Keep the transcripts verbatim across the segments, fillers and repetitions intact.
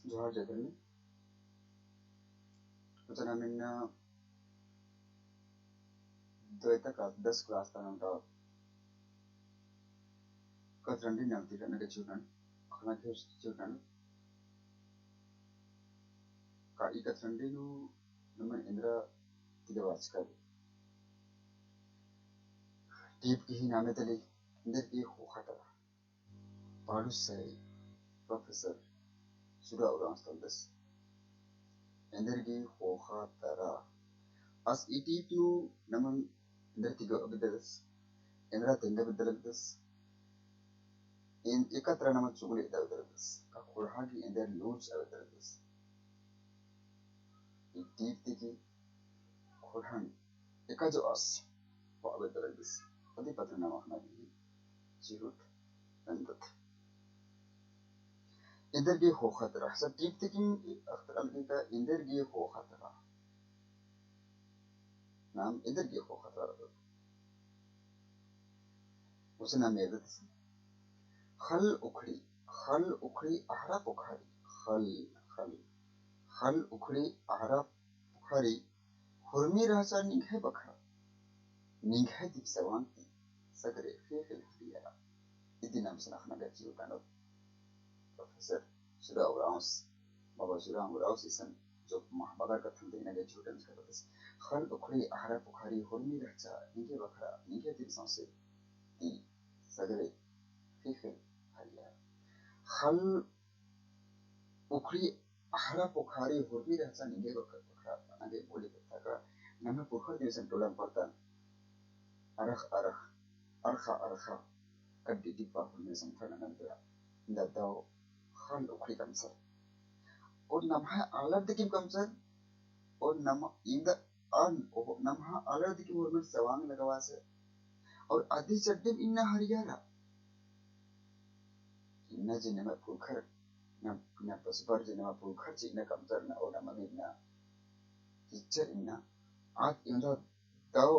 जोहार जय धर्मे। कुछ नाम इन्ना दुई तक दस class तक हम कतरंडी नाम तिगना के चुनन, अखना के चुनन। का ई कतरंडी नू नमन एन्दरा तिगबाचका। टीप की ही नामे तली एन्देर गे ख़ोख़ा तरा। पाड़ुस सारे प्रोफेसर सुरा उराँवस तलदस। एन्देर गे ख़ोख़ा तरा। आस ई टीप नू नमन एन्देर तिगआ बेद्ददस, एन्दरा तेंगा बेद्दलगदस, एन एका तरा नमन चुगले एदा बेद्दलगदस, का ख़ोंड़हा गे एन्देर लूचआ बेद्दलगदस। ई टीप ती की ख़ोंड़हन एका जो आस होआ बेद्दलगदस, अदी पत्त नम अख़ना गे चिहुट नन्दत। एन्देर गे ख़ोख़ा तरा, सा टीप ती की अख़तरा लगी का एन्देर गे ख़ोख़ा तरा। नाम एन्देर गे ख़ोख़ा तरा रअदत। उसे नाम एरदत। ख़ल्ल उखड़ी, ख़ल्ल उखड़ी अहरा पुखारी, ख़ल्ल, ख़ल्ल, ख़ल्ल उखड़ी अहरा पुखारी, हुरमी रहचा निंग्है बखरा, निंग्है दिम सवांग ती सगरे ख़ेख़ेल हरियरा। इदी नाम सन अख़ना गे चिहुट नन्दत प्रोफेसर सुरा उराँवस, बाबा सुरा उराँवस इसन जो महा बगर कत्थन ती एंगा चिहुट नंजका बेद्ददस। ख़ल्ल उखड़ी अहरा पुखारी हुरमी रहचा निंग्है बखरा, निंग्है दिम सवांग ती सगरे ख़ेख़ेल हरियरा। ख़ल्ल उखड़ी अहरा पुखारी हुरमी रहचा निंग्है बखरा, बखरा, बना गे बोली कत्था का नम्है पुरखर दिम इसन टोलम परदन। अरख, अरख, अरखा, अरखा, कड्डी डिब्बा हुरमी संथर नन्दरा, दद्दव ख़ल्ल उखड़ी कमसर। और नम्है आलर दिकिम कमसर, और नम, इन्द, अन, ओह, नम्है आलर दिकिम हुरमी सवांग लगाबअसर। और अदी चड्डिम इन्ना हरियरा। इन्ना जे नम्है पुरखर, नम, नम पसबर जे नम्है पुरखर जे इन्ना कमसर ना, और नम इन्ना चिच्चर इन्ना, आद इन्दा दव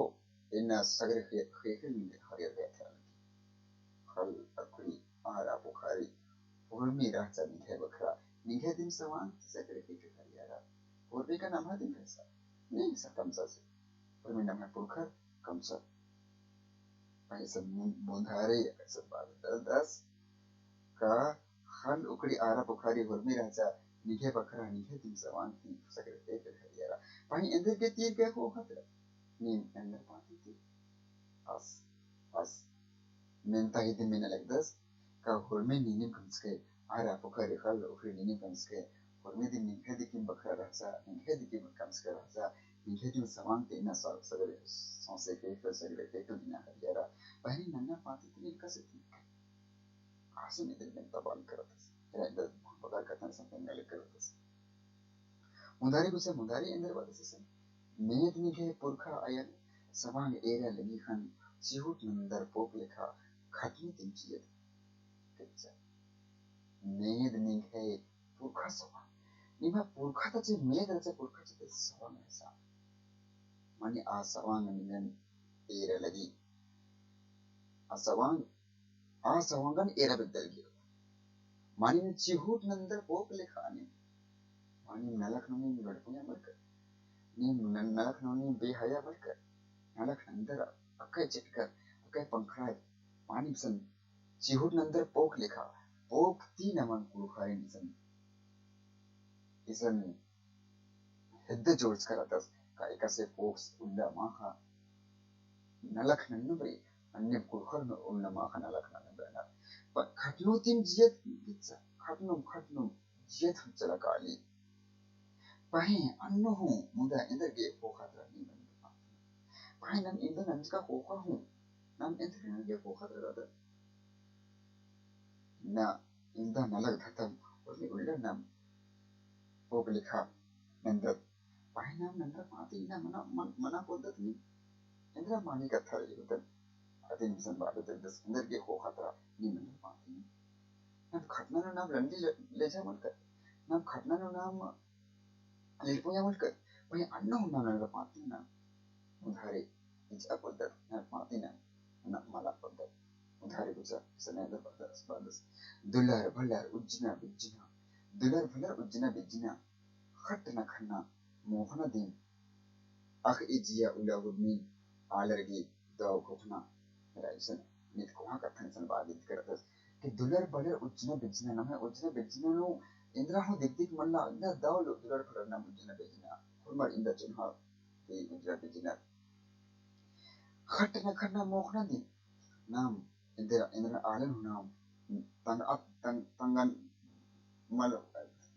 इन्ना सगरे ख़े-, ख़ेख़ेल निंग्है हरियर गे एथरा लगी। ख़ल्ल उखड़ी अहरा पुखारी, हुरमी रहचा निंग्है बखरा, निंग्है दिम सवांग ती सगरे ख़ेख़ेल हरियरा। हुरमी का नम्है दिम रहचा, नीम सा कमसर से। हुरमी नम्है पुरखर कमसर। पहें इसन मु-, मुन्धारे इसन बात दस का ख़ल्ल उखड़ी अहरा पुखारी हुरमी रहचा निंग्है बखरा, निंग्है दिम सवांग ती सगरे ख़ेख़ेल हरियरा। पहें एन्देर गे तीर गे ख़ोख़ा तरा। नीम एन्देर पाती ती। आस, आस। मेन्ता ही दिम मेना लगदस का हुरमी नीनिम कमचकय, अहरा पुखारी ख़ल्ल उखड़ी नीनिम कमचकय, हुरमी दिम निंग्है दिकिम बखरा रहचा, निंग्है दिकिम कमचका रहचा, निंग्है दिम सवांग ती इन्ना स-, सगरे सौंसे ख़ेख़ेल, सगरे ख़ेख़ेल इन्ना हरियरा। पहें नन्ना पाती ती नीम कसे ती। आसिन इदिन मेन्ता बअनर करतस। एरा इन्दा बगर कत्थन संपन्न गले करतस। मुन्धारी गुचा मुन्धारी एन्देर बअदस इसन। मेद निंग्है पुरखा अयंग सवांग एरा लगी ख़ने चिहुट नन्दर पोक लेखा खटनी दिम जियत। कच्चा। मेद निंग्है पुरखा सवांग। निम्है पुरखा ता जे मेद रहचा पुरखा ता जे सवांग रहचा। माने आ सवांग निंगन एरा लगी। आ सवांग आ सवांगन एरा बेद्दलगी। मानिम चिहुट नन्दर पोक लेखा नीम। मानिम नलख नू नीम लड़पुंया मलकर। नीम न-, नलख नू नीम बेहया मलकर। नलख नन्दर अक्कय चिटकर, अक्कय पंखड़ाय। मानिम सन चिहुट नन्दर पोक लेखा। पोक ती नमन कुँड़ुख़ारिन इसन, इसन हेद्दे जोड़चका रअदस का एकासे पोक्स उल्ला माख़ा नलख नन्नम रे, अन्नेम कुँड़ुख़र उल्ला माख़ा नलख नन्नम रे ना। पर खटनो तिम जियत गिच्चा, खटनो, खटनो जियत हम चला काली। पहें अन्नो हूँ मुदा एन्देर गे ख़ोख़ा तरा नीम एन्देर। पहें नम एन्देर नंजका ख़ोख़ा हूँ, नम एन्देर गे ख़ोख़ा तरा रअदत। ना इन्दा नलख धतम, उर्मी उल्ला नम पोक लेखा नन्दत। पहें नाम नन्दर पाती ना मना, मन-, मना पोद्दत नीम। एन्देर मानी कत्था रई होतन। अदिन इसन बाबे दस एन्देर गे ख़ोख़ा तरा नीम एन्देर पाती ना। नम खटना नू नाम लंडी ले-, लेजा मलकर। नम खटना नू नाम लिरपुया मलकर, पहें अन्नो हूँ नलख पाती ना। उधारे इजा पोद्दत नलख पाती ना, ना मला पोद्दत। उधारे गुचा, इसन एन्देर बअदस, बअदस। दुलर, भलर, उज्जना, बिज्जना। दुलर भुलर उज्जना बिज्जना, खट्ट नखन्ना मोख़ना दिम, अख़ ई जिया उल्ला हुरमिन आलर गे दव ख़ोख़ना। मेरा इसन नित कोहा कत्थन इसन बात इद करदस कि दुलर भुलर उज्जना बिज्जना, नम्है उज्जना बिज्जना नू एन्दरा हूँ दिक दिक मल्ला, इन्दा दव लो दुलर भुलर नाम उज्जना बिज्जना, हुरमर इन्दा चुन्हा ती उज्जना बिज्जना। खट्ट नखन्ना मोख़ना दिम, नाम एन्देर, एन्देर आलन हूँ नाम तंग, अत तंग, तंगन मल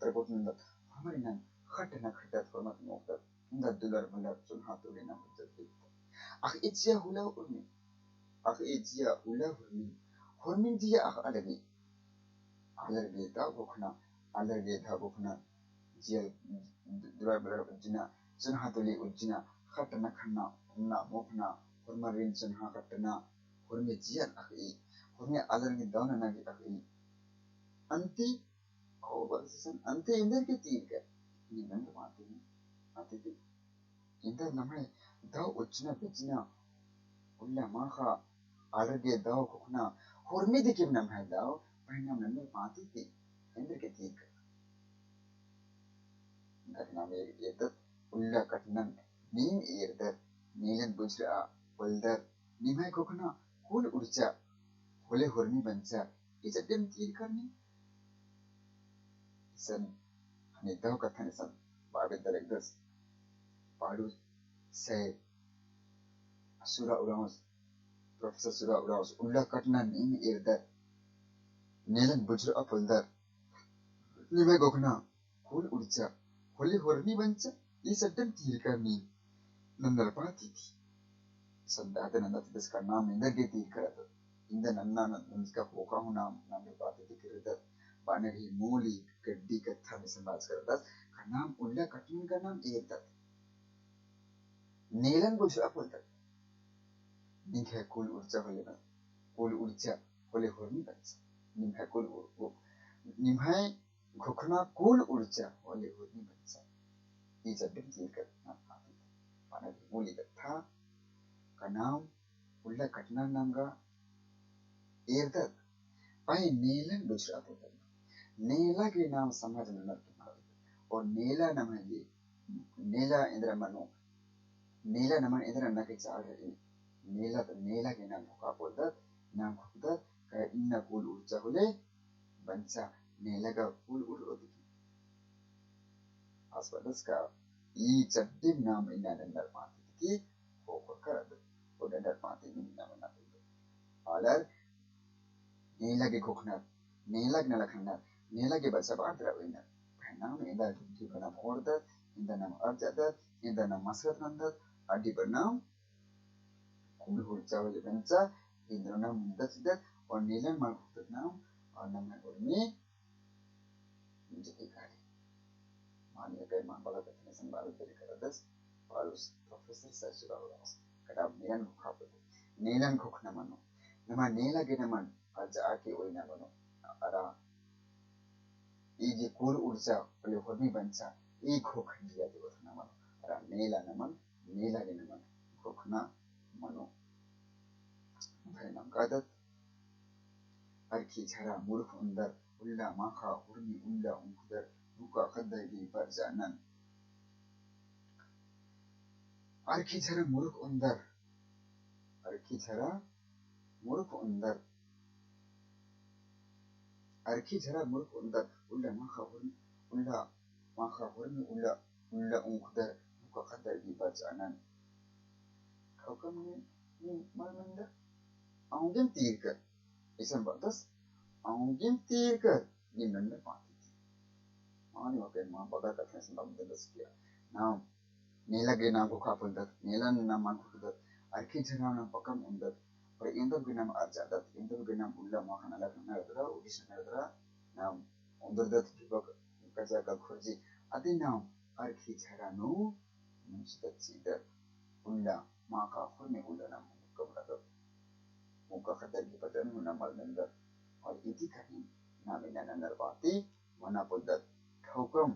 तरकोट नन्दत। हमर इन्ना खट्ट नखड्डत, होरमत मोख़दत, इन्दा दुलर भुलर चुन्हा तुली नाम इज्जत बिद्दत। अख़ ई जिया उल्ला हुरमी, अख़ ई जिया उल्ला हुरमी, हुरमिन जिया अख़ आलर गे, आलर गे दव ख़ोख़ना, आलर गे दव ख़ोख़ना, जिया दुलर भुलर उज्जना, चुन्हा तुली उज्जना, खट्ट नखन्ना, उन्ना मोख़ना, हुरमरिन चुन्हा कट्टना, हुरमी जियन अख़ ई, हुरमी आलर गे दव नना गे अख़ ई। अन्ती, ओ बरसिसन, अन्ती एन्देर गे तीर कर, नीम नन्नर पाती, अन्ती ती, एन्देर नम्है दव उज्जना बिज्जना, उल्ला माख़ा, आलर गे दव ख़ोख़ना, हुरमी दिकिम नम्है दव, पहें नाम नन्नर पाती ती, एन्देर गे तीर कर। दव नाम एरदत, उल्ला कटनन नीम एरदत, नेलन बुझुरआ पोलदत, निम्है ख़ोख़ना कुल उड़चा, होले हुरमी बंचा, ई चड्डेम तीर कर नीम। इसन हनी दव कत्थन इसन बाबे दलगदस। पाड़ू सै सुरा उराँवस, प्रोफेसर सुरा उराँवस, उल्ला कटनन नीम एरदत, नेलन बुझुरआ पोलदत, निम्है ख़ोख़ना कुल उड़चा, होले हुरमी बंचा, ई चड्डेम तीर कर नीम नन्नर पाती ती। संदा ते नन्ना ती दस का नाम एन्देर गे तीर करदत। इन्दा नन्ना नंजका ख़ोख़ा हूँ नाम नन्नर पाती ती किर्रदत। बानर ही मूली गड्डी कत्था में संबाज करदस। का नाम उल्ला कटनन का नाम एरदत। नेलन बुझुरआ पोलदत। निम्है कुल उड़चा होले बन, कुल उड़चा होले हुरमी बंचा। निम्है कुल उड़-, उड़-, निम्है ख़ोख़ना कुल उड़चा होले हुरमी बंचा। ई चड्डेम तीर कर नाम पाती ती। बानर ही मूली कत्था का नाम उल्ला कटनन नाम गा एरदत। पहें नेलन बुझुरआ पोलदत। नेला गे नाम समझ नन्नर की मालूम। और नेला नम्है गे, नेला एन्देर मनो, नेला नमन एन्देर नना गे चाड़ रई। नेला त नेला गे नाम ख़ोख़ा पोलदत, नाम ख़ोख़दत, का इन्ना कुल उड़चा होले बंचा, नेला गा कुल उड़ ओदिकी। आस बअदस का ई चड्डेम नाम इन्ना नन्नर पाती ती ख़ोख़ा करदत, और नन्नर पाती नीम नाम नन्ना पोलदत। आलर नेला गे ख़ोख़नर, नेला गे नलख ननर, नेला गे बचा बार दरा उइनर। पहें नाम एन्दा ढिबा नाम ओड़दत, एन्दा नाम अरजदत, एन्दा नाम मसरत नन्दत, अड्डी बरना कुल उड़चा होले बंचा, एन्दा नाम मुद्दा चिदत, और नेलन मल ख़ोख़दत नाम, और नम्है उर्मी जति काली। मानिया कई मा बला कत्थन इसन बाबे दलगदस, पाड़ू प्रोफेसर सर सुरा उराँवस। का नाम नेलन ख़ोख़ा पोलदत। नेलन ख़ोख़ना मनो। नमा नेला गे नमन अरजआ के ओइना मनो। अरा ई जे कुल उड़चा होले हुरमी बंचा, ई ख़ोख़न जिया ती ओथना मनो। अरा नेला नमन, नेला गे नमन ख़ोख़ना मनो। भरे नाम कादत। अरखी झरा मुरुख ओन्दर, उल्ला माख़ा हुरमी उल्ला उंखदर, नूका ख़द्दर गे बरचा नन। अरखी झरा मुरुख ओन्दर, अरखी झरा मुरुख ओन्दर, अरखी झरा मुरुख ओन्दर, उल्ला माख़ा हुरमी, उल्ला माख़ा हुरमी उल्ला, उल्ला उंखदर, नूका ख़द्दर गे बरचा नन। ख़ोख़ा मने, नीम मल मेन्दर, औंगेम तीर कर। इसन बअदस, औंगेम तीर कर, नीम नन्नर पाती ती। मानिया कई मा बगर कत्थन इसन बाबे दलगदस का नाम नेला गे नाम ख़ोख़ा पोलदत, नेला नाम मल ख़ोख़दत, अरखी झरा नाम पकम ओन्दत, और एन्दब गे नाम अरजदत, एन्दब गे नाम उल्ला माख़ा नलख ननर दरा, उड़िस ननर दरा, नाम ओन्दरदत ढिबा कजा का खुरजी, अदी नाम अरखी झरा नू मुंजदत चिदत, उल्ला माख़ा हुरमी उल्ला नाम कमरदत। नूका ख़द्दर गे बरचा नन, नाम मल मेन्दर। और इदी कहिन नाम इन्ना नन्नर पाती मना पोलदत। ख़ोख़म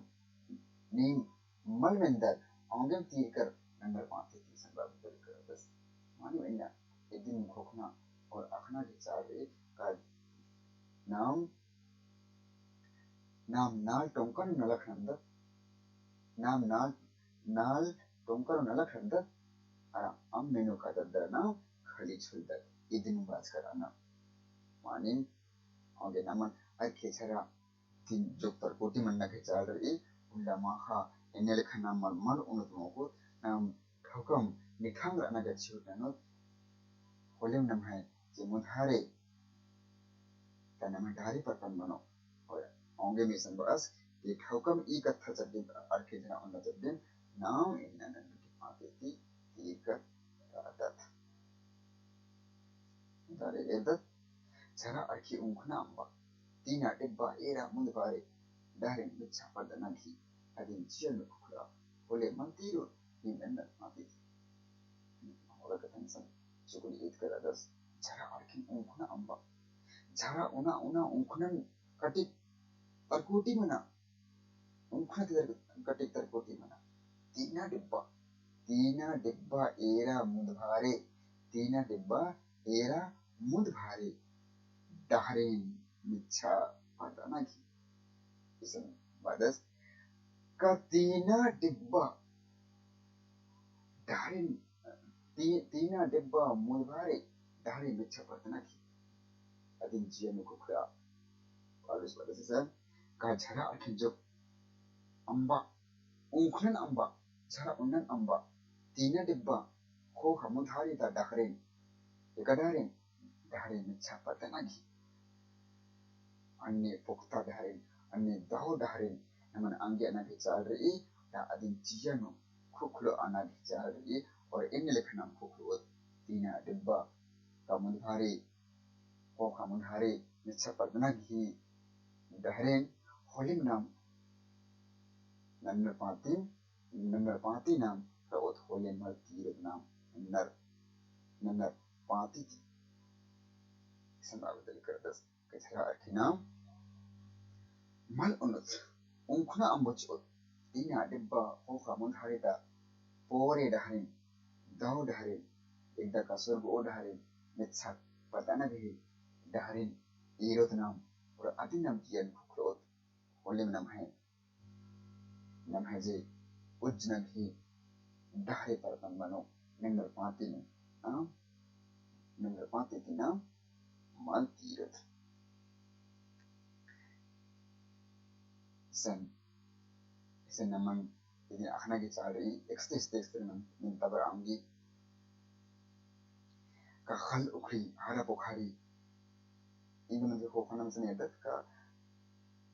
नीम मल मेन्दर, औंगेम तीर कर नन्नर पाती ती इसन बाबे दलगदस। मानिया इन्ना इदिन ख़ोख़ना और अख़ना गे चाड़ रई का नाम नाम नाल टोंका नू नलख नन्दत, नाम नाल, नाल टोंका नू नलख नन्दत, अरा अम्म मेनू का दद्दरा नाम खली छुलदत, इदिन बाचकर अना। मानिम, औंगे नमन अरखी झरा तीन जोक तरकोटी मन्ना गे चाड़ रई, उल्ला माखा एन्ने लेखा नाम मल, मल उनुत मोख़ोत, नाम ठौकम निठांग रअना गे चिहुट ननोत, होलेम नम्है जे मुन्धारे ता नम्है डहरे परतन मनो। और औंगे मीसन बअस कि ठौकम ई कत्था चड्डिन, अरखी झरा ओन्ना चड्डिन नाम इन्ना नन्ना की पाती ती, ती कत रअदत। दारे एरदत, झरा अरखी उंखना अम्बा, तीना डिब्बा एरा मुन्द बारे, डहरेन मिच्छा परदना गही, अदिन जिया नू खुखड़ा, होले मल तीरो, नीम एन्नर पाती ती। होला कत्थन सन चुगली ईद करदस, झरा अरखी उंखना अम्बा, झरा उना, उना उंखनन कटिक तरकोटी मना, उंखना ती तर-, कटिक तरकोटी मना। तीना डिब्बा, तीना डिब्बा एरा मुन्द भारे, तीना डिब्बा एरा मुन्द भारे, डहरेन मिच्छा परदना गही। इसन बअदस का तीना डिब्बा डहरेन, ती-, तीना डिब्बा मुन्द भारे, डहरेन मिच्छा परदना गही। अदिन जिया नू खुखड़ा। पालुस बअदस इसन का झरा अरखी जोक अम्बा, उंखनन अम्बा, झरा उन्नन अम्बा, तीना डिब्बा, ख़ोख़ा मुन्धारे ता डहरेन, एका डहरेन, डहरेन मिच्छा परदना गही। अन्ने पोख़ता डहरेन, अन्ने दव डहरेन, नमन अंगे अना गही चाड़ रई, ता अदिन जिया नू खुखलो अना गही चाड़ रई, और एन्ने लेखा नाम खुखलोत, तीना डिब्बा का मुन्द भारे, ख़ोख़ा मुन्धारे मिच्छा परदना गही डहरेन होलेम नाम नन्नर पाती, नन्नर पाती नाम रओत होले मल तीरोत नाम नन्नर, नन्नर पाती ती। इसन बअदस करदस का झरा अरखी नाम मल उनुत, उंखना अम्बो चिओत, तीना डिब्बा ख़ोख़ा मुन्धारे ता पोरे डहरेन, दव डहरेन, एकदा का स्वर्ग ओ डहरेन, मिच्छा परदना गही डहरेन, ईरोत नाम, और अदिन नाम जिया नू खुखलोत, होलेम नम्है, नम्है जे उज्जना गही डहरे परतन मनो, नन्नर पाती नू, आ? नन्नर पाती ती नाम मल तीरोत। इसन, इसन नमन इदिन अख़ना गही चाड़ रई, एकस्ते, एकस्ते, एकस्ते नमन, नमन तबर औंगी। का ख़ल्ल उखड़ी, हरा पुखारी, इन्ना मन के ख़ोख़ा नाम इसन एरदत का,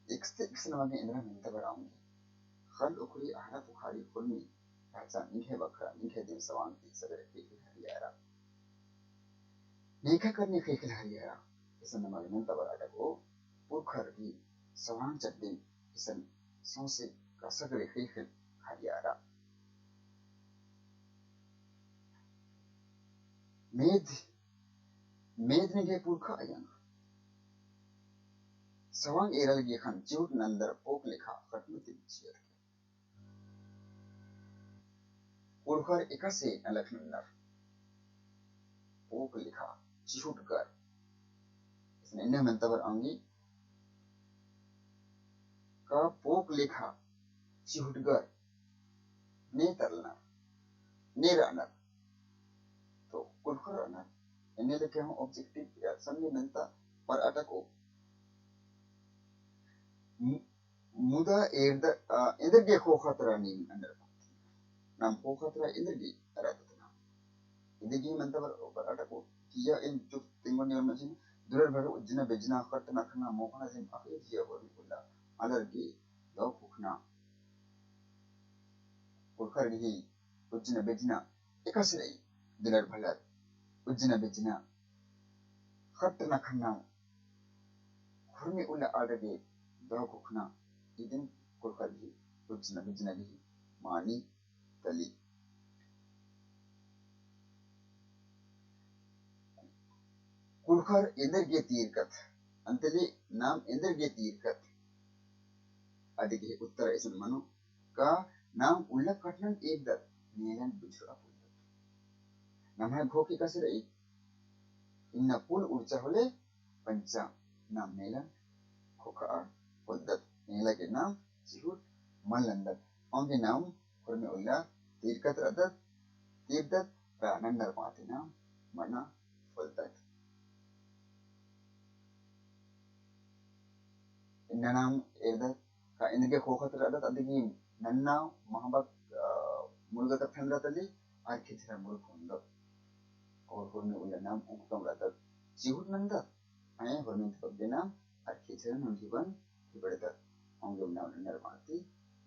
एकस्ते, एकस्ते नमन के एन्दरा मेन्ता बरआ औंगी। ख़ल्ल उखड़ी, हरा पुखारी, खुर्मी, रहचा निंग्है बखरा, निंग्है दिम सवांग ती, सगरे ख़ेख़ेल हरियारा। नेखा करनी ख़ेख़ेल हरियारा, इसन नमा गे मेन्ता बरआ डगो, पुरखर गही सवांग चड्डिन, इसन सौंसे का सगरे ख़ेख़ेल हरियारा। मेद, मेद निंग्है पुरखा अयंग। सवांग एरा लगी ख़ने चिहुट नन्दर पोक लेखा ख़टमतिम चिअर के। कुँड़ुख़र एकासे नलख नन्नर। पोक लेखा चिहुटगर। इसन एन्ने मेन्ता बरआ औंगी का पोक लेखा चिहुटगर ने तरलनर, ने रअनर। तो कुँड़ुख़र रअनर। एन्ने लेखे हूँ objective या सन्नी मेन्ता बरआ टकओ। मु-, मुदा एरद-, आ, एन्देरगे ख़ोख़ा तरा नीम अन्नर पाती। नाम ख़ोख़ा तरा एन्देरगे अरदत नाम। एन्देरगे मेन्ता बर-, बरआ टकओ। किया एन चुप तिंगोन नियम मझी दुलर भलर उज्जना बेज्जना ख़ट्ट नखना मोख़ना जिम अख़ई जिया होरमी उल्ला आलर गे दव ख़ोख़ना। कुँड़ुख़र गही उज्जना बेज्जना एकासे रई, दुलर भलर उज्जना बेज्जना ख़ट्ट नखना होरमी उल्ला आलर गे दव ख़ोख़ना। इदिन कुँड़ुख़र गही उज्जना बेज्जना गही मानी तली। कुँड़ुख़र एन्देरगे तीरकत, अन्ते ले नाम एन्देरगे तीरकत। अदी गही उत्तर इसन मनो का नाम उल्ला कटनन एरदत, नेलन बिछुरआ पोल्लदत। नम्है घोख एकासे रई, इन्ना कुल उर्चा होले पंचा, नाम नेलन ख़ोख़ा पोल्लदत। नेला गे नाम चिहुट मल नन्दत। औंगे नाम होरमे उल्ला तीरकत रअदत, तीरदत, रा नन्नर पाती नाम मना पोल्लदत। इन्ना नाम एरदत का इन्ना गे ख़ोख़ा ती रअदत अदिगी नन्ना महबा, अ, मुलगा कत्थन रअदत ले अरखी झरा मुलुक ओन्दत। और होरमे उल्ला नाम उंककम रअदत। चिहुट नन्दत, अय होरमे ती बग्गे नाम अरखी झरा नू ढिबन ढिबड़दत। औंगे नाम नन्नर पाती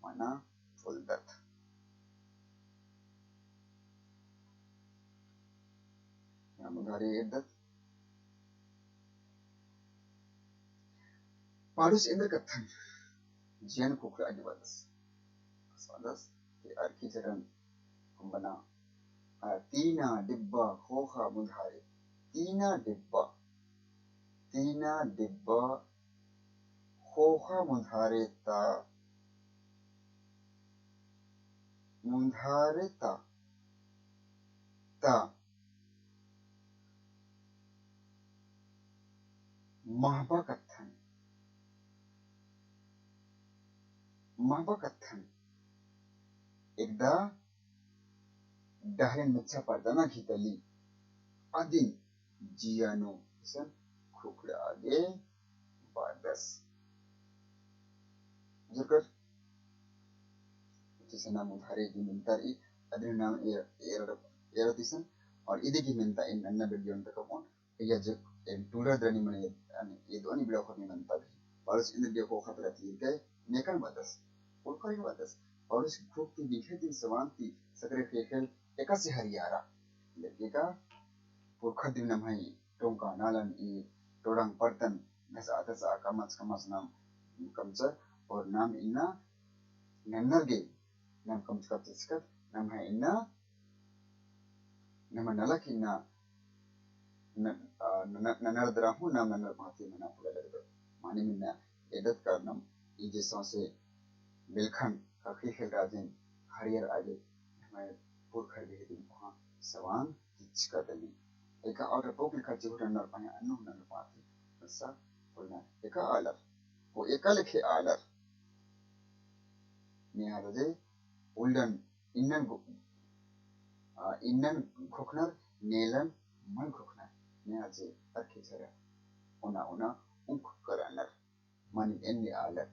मना पोल्लदत। नाम उधारे एरदत। पाड़ुस एन्देर कत्थन जियन खुखड़ा गे बअदस। बअदस कि अरखी झरन अम्बना, अ, तीना डिब्बा ख़ोख़ा मुधारे, तीना डिब्बा, तीना डिब्बा ख़ोख़ा मुधारे ता, मुधारे ता, ता महबा कत्थन, महबा कत्थन एकदा डहरेन मेच्छा परदना गही तली अदिन जिया नू इसन खुखड़ा गे बअदस। जुरकर इसन नाम उधारे गही मेन्ता रई, अदिन नाम एर-, एर-, एरदत इसन, और इदी गही मेन्ता एन नन्ना video नू तकबओन, या जे एन टूरा दरनी मने एदोनी बिड़ा खोरनी मेन्ता भी। पाड़ुस एन्देर गे ख़ोख़ा ती रअदस, नेकन बअदस, पुरखर ही बअदस। पाड़ुस की खुख ती बिखे ती सवान ती सकरे ख़ेख़ेल एकासे हरियारा। लेकिन का पुरखर दिम नम्है टोंका नालन ई टोड़ांग परतन घसा धसा कमच कमच नाम कमचर और नाम इन्ना नन्नर गे नाम कमचकत चिचकत नम्है इन्ना नम्है नलख इन्ना न-, अ, न-, न-, ननर दरा हूँ नाम नन्नर पाती मना पोल्ला लगदत। मानिम इन्ना एदत का नाम ई जे सौंसे मेलखन का ख़ेख़ेल राजेन हरियर आगे नम्है पुरखर गही दिम कोहाँ सवांग चिचका तली। एका आलर पोक लेखा चिहुट नन्नर पाती, अन्नु नन्नर पाती, बस्सा पोल्लनर। एका आलर, ओ एका लेखे आलर। नेहा जे उल्डन इन्नन गु-, आ, इन्नन खुखनर, नेलन मल खुखनर। नेहा जे अरखी झरा ओना ओना उंख करनर। मानिम एन्ने आलर।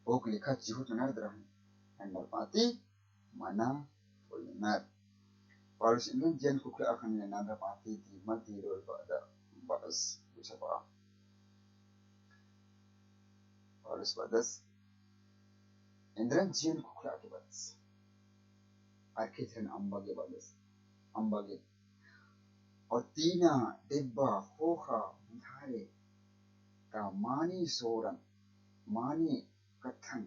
पोक लेखा चिहुट ननर दरा हूँ नन्नर पाती मना पोल्लनर। पाड़ुस एन्देर जियन खुखड़ा अख़न नन्नर पाती ती मल तीरोर बअदस, बअदस, बुझा बआ। पाड़ुस बअदस, एन्देरन जियन खुखड़ा गे बअदस। अरखी झरन अम्बा गे बअदस, अम्बा गे। और तीना डिब्बा ख़ोख़ा मुधारे ता मानी सोरन, मानी कत्थन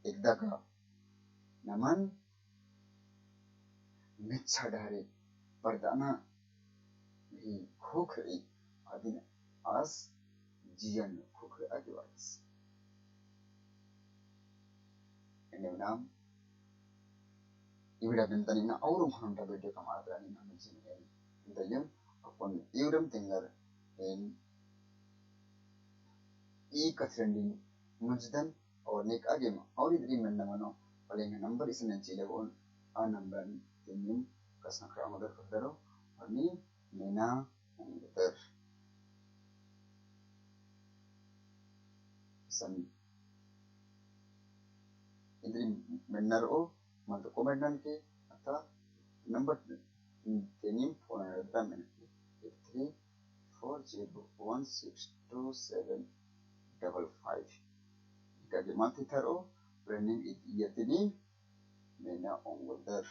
एकदा का नमन मेच्छा डहरे परदना गही ख़ोख़ रई, अदिन आस जियन खुखड़ा गे बअदस। एन्ने नाम इबड़ा बिनतन इन्ना और उन्खन ओन्टा video कमआ दरा नीन हमें जिन एन दयम अपन इवरम तिंगर एन ई कथरंडी मुंजदन और नेकआ गे मा और इदरी मेन्ना मनो पले एंग्है number इसन चिआ लगोन आ number तिंगिम कछनखरआ ओंगदर खुद्दरो और नीम मेना ओंगदर। इसन इदरी मेन्ना रओ, मल तो comment ननके, अत्ता number तेनिम phone ननके, eight three four zero one six two seven double five। इका गे मल तिथरओ, प्रेनिम इत-, इयतिनी मेना ओंगोदर।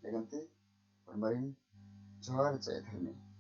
लेकिन ती, परमरिन जोहार जय धर्मे।